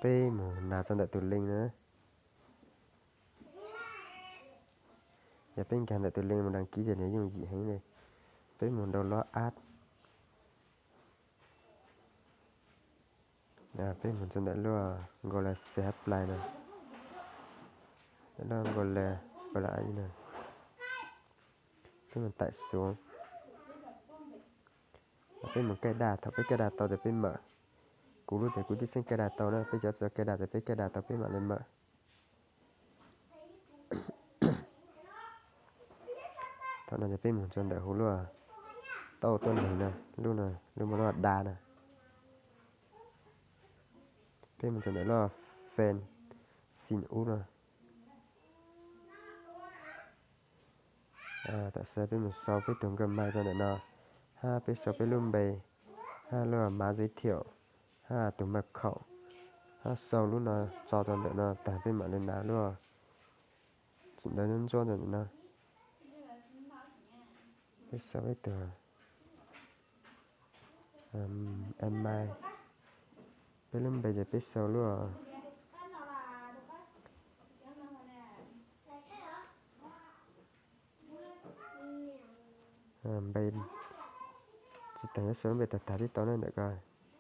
Peb mus nas txog ntawm tus link na. Yog peb nkag ntawm tus link mus đăng ký ces nws yooj yim heev li. Peb mus download app. Peb mus txog ntawm lub Google Play no, lub Google Play no. Peb mus tải xuống. Peb mus cài đặt, thaum peb cài đặt tau ces peb mam. Kuv lub ces kuv twb xeeb cài đặt tau na, peb cov tsis cài đặt ces peb cài đặt tau peb mam li mam. Thaum no ces peb mus txog ntawm huv lub tauj tuab neeg no, lub no, lub muaj lub da na. Peb mus txog ntawm lub fan xin ub no. Tam sim peb mus sau peb tus Gmail txog ntawm no, hab peb sau peb lub npe, hab lub mã giới thiệu, hab tus mật khẩu, hab sau lub no tso rau ntawm no tag peb mam li nas lub ntawv ntsuab ntsuab ntawm no. Peb sau peb tus email, peb lub npe ces peb sau lub npe, tsis tas yuav sau lub npe tag tag thiab tau na ntawm ko,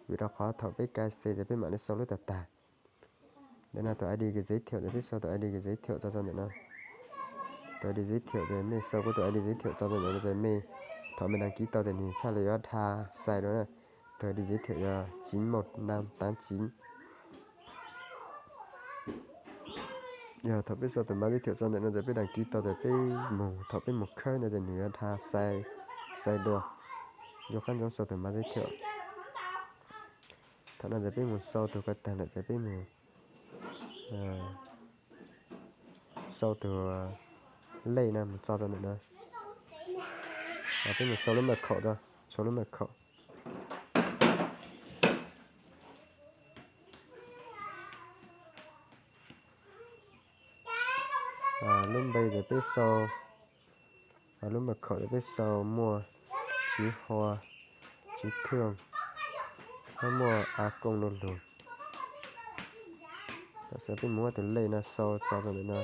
vim rau qhov thaum peb cài xe ces peb mam li sau lub tag tag. Ntawm no tus ID giới thiệu ces peb sau tus ID giới thiệu tso rau ntawm no. Tus ID giới thiệu ces mej sau kuv tus ID giới thiệu tso rau ntawm no ces mej, thaum mej đăng ký tau ces nws txhaj li yuav dha xais dua na. Tus ID giới thiệu yog chín một năm tám chín. Yog thaum peb sau tus mã giới thiệu tso ntawm no ces peb đăng ký tau ces peb mus, thaum peb mus khawb ntawd ces nws yuav dha xais, xais dua. Yuav qab ntsoov sau tus mã giới thiệu. Thaum no ces peb mus sau tus ko tag lawm ces peb mus sau tus lej no mus tso rau ntawm no. Peb mus sau lub mật khẩu rau, sau lub mật khẩu. Lub npe ces peb sau, lub mật khẩu ces peb sau muaj Tswv Hua, Tswv Thwj, hab muaj a kooj lu lug. Tam sim peb mus muab tus lej no sau tso rau ntawm no.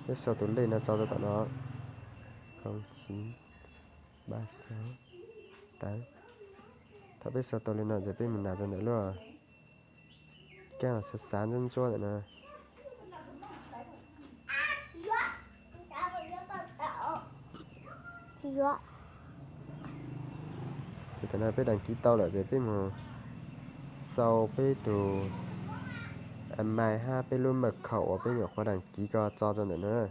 Peb sau tus lej no tso rau tom no, không chín ba sáu tám. Thaum peb sau tau li no ces peb mus nas rau ntawm lub kab xav xav ntsuab ntsuab ntawm no. Ces thaum no peb đăng ký tau lawm ces peb mus sau peb tus email hab peb lub mật khẩu uas peb nyuam qhuav đăng ký ko tso rau ntawm no.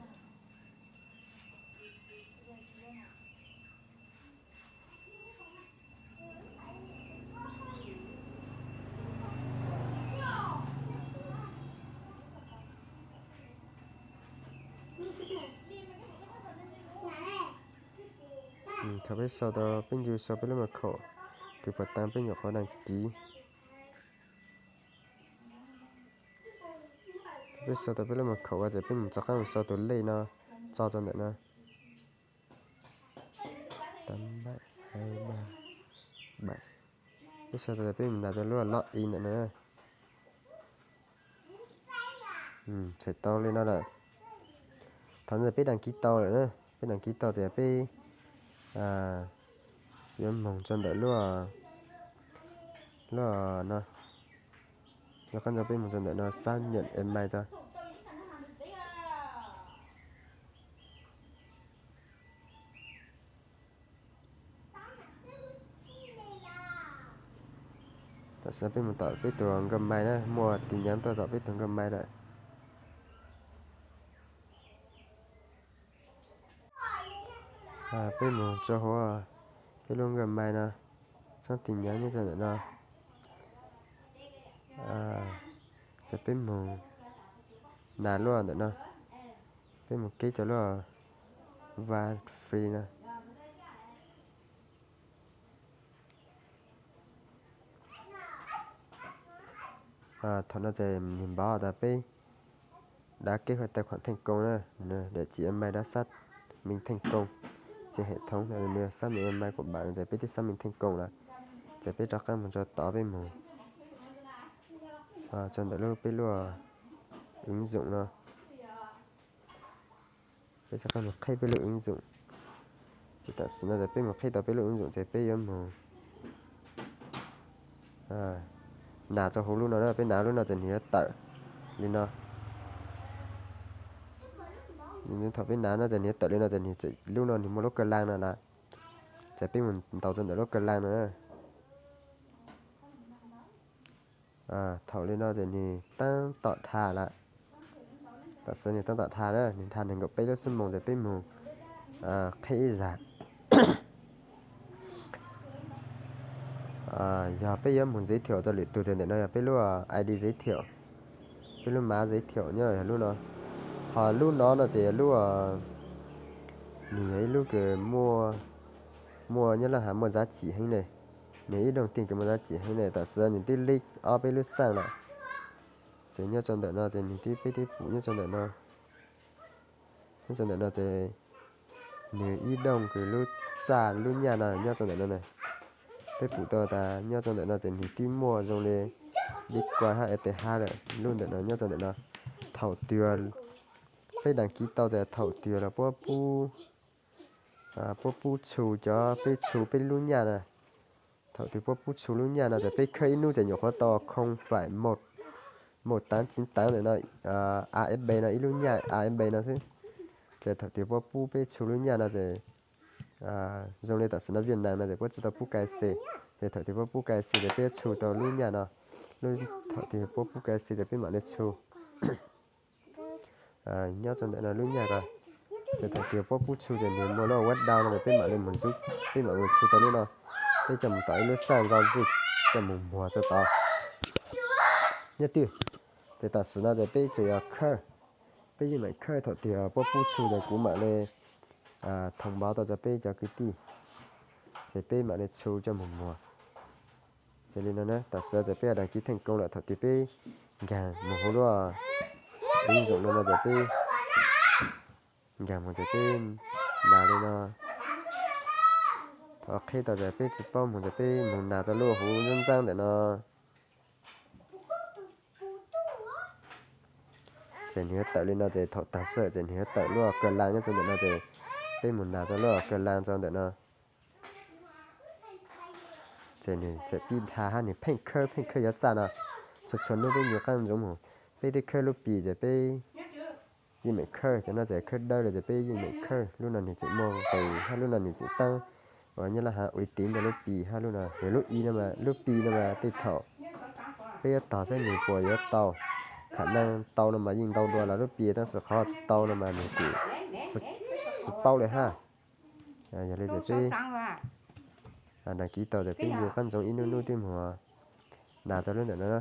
Thaum peb sau tau, peb ncu sau peb lub mật khẩu kws puas tau peb nyuam qhuav đăng ký. Peb sau tau peb lub mật khẩu ces peb mus rov qab mus sau tus lej no tso rau ntawm no. Peb sau tau peb mus ntaus rau lub log in ntawm no. Txhais tau li no lawm. Thaum no peb đăng ký tau lawm na, peb đăng ký tau ces peb yuav moog rau ntawm lub, lub no, yuav qab ntawd peb moog rau ntawm no xác nhận email tso. Tam sim no peb mus tom peb tus Gmail na, muaj tin nhắn tuaj tom peb tus Gmail lawm. Peb mus rau hauv peb lub Gmail no, txhab tin nhắn nyob rau ntawm no. Ces peb mus nas lub ntawm no, peb mus keb rau lub Wi-Fi no. Thaum no ces nws npaj tas peb đã kích hoạt tài khoản thành công na, địa chỉ email đã xác Minh Thành Công. Ces hệ thống nws xab mem mai của bạn no ces peb twb xab Minh Thành Công lawm. Ces peb rov qab mus rau tod peb mus rau ntawm lub peb lub ứng dụng no. Peb rov qab mus qhib peb lub ứng dụng. Ces tam sim no ces peb mus qhib tau peb lub ứng dụng ces peb yuav mus nas rau hauv lub no na, peb nas lub no ces nws yuav tawm li no. Thaum peb nas no ces nws yuav tawm li no ces nws, lub no nws muaj lub kawg laj no lawm. Ces peb mus ntaus rau ntawm lub kawg laj no na. Thaum li no ces nws tab tom dhas lawm. Tam sim nws tab tom dhas na, nws dhas nees nkaum peb lub xuab moos ces peb mus qhib ib zag. Yog peb yuav mus giới thiệu rau lwm tus ces ntawm no yog peb lub ID giới thiệu, peb lub mã giới thiệu nyob yog lub no. Ho lub no no ces yog lub, nws yog ib lub kws muaj, muaj nyob laj hav muaj giá trị heev ne. Nws ib đồng tiền kws muaj giá trị heev ne, tam sim nws twb lib ob peb lub xaj lawm. Ces nyob rau ntawm no ces nws twb, peb twb pum nyob rau ntawm no. Nyob rau ntawm no ces nws ib đồng kws lub xaj lub nyaj no nyob rau ntawm no na. Peb pum tau tas nyob rau ntawm no ces nws twb muaj zoo li Bitcoin hab Eth hab lawm, lub ntawm no nyob rau ntawm no. Thaum twg peb đăng ký tau ces thaum twg los puab pub, puab pub txhu cov, peb txhu peb lub nyaj na. Thaum twg puab pub txhu lub nyaj no ces peb khawb ib hnub ces nyuam qhuav tau không phẩy một, một tám chín tám ntawm no, ASB no ib lub nyaj ASB no xwb. Ces thaum twg puab pub peb txhu lub nyaj no ces zoo li tam sim no Việt Nam no ces puab tsis tau pub KYC. Ces thaum twg puab pub KYC ces peb txhu tau lub nyaj no. Thaum twg puab pub KYC ces peb mam li txhu. Nyob rau ntawm no lub nyaj ko. Ces thaum twg puab pub txhu ces nws muaj lub web dau no ces peb mam li mus, peb mam mus txhu tau lub no. Peb coj mus tom ib lub xaj giao dịch, coj mus muag rau tod. Nyob twg, ces tam sim no ces peb tseem yuav khawb, peb yeej meem khawb, thaum twg puab pub txhu ces kuv mam li thông báo tau rau peb cov kwv tij, ces peb mam li txhu coj mus muag. Ces li no na, tam sim no ces peb đăng ký thành công lawm, thaum twg peb nkaag mus hauv lub ứng dụng no no ces peb nkaag mus ces peb nas li no. Thaum qhib tau ces peb tsis paub mus ces peb mus nas rau lub hauv ntxeeb ntxeeb ntawm no. Ces nws yuav tawm li no ces thaum tag sij hawm ces nws yuav tawm lub kawg laj nyob rau ntawm no ces peb mus nas rau lub kawg laj rau ntawm no. Ces nws tseem pib dhas hab nws pheej khawb pheej khawb yuav txaj no. Txhua txhua hnub peb ncu qaab ntsoov mus, peb twb khawb lub Pi ces peb yeej meem khawb, cov no ces khawb dawb lawm ces peb yeej meem khawb. Lub no nws tseem muaj nqis hab lub no nws tseem taab uas nyob laj hav uy tín rau lub Pi hab lub no. Lub i no mas, lub Pi no mas tej thaum peb yuav tog saib nws puas yuav tau, khả năng tau no mas yeej ntau dua los lub Pi, tab sis qhov tsis tau no mas nws kuj tsis paub li hab. Yog li ces peb đăng ký tau ces peb ncu qaab ntsoov ib hnub hnub twb mus nas rau lub ntawm no na.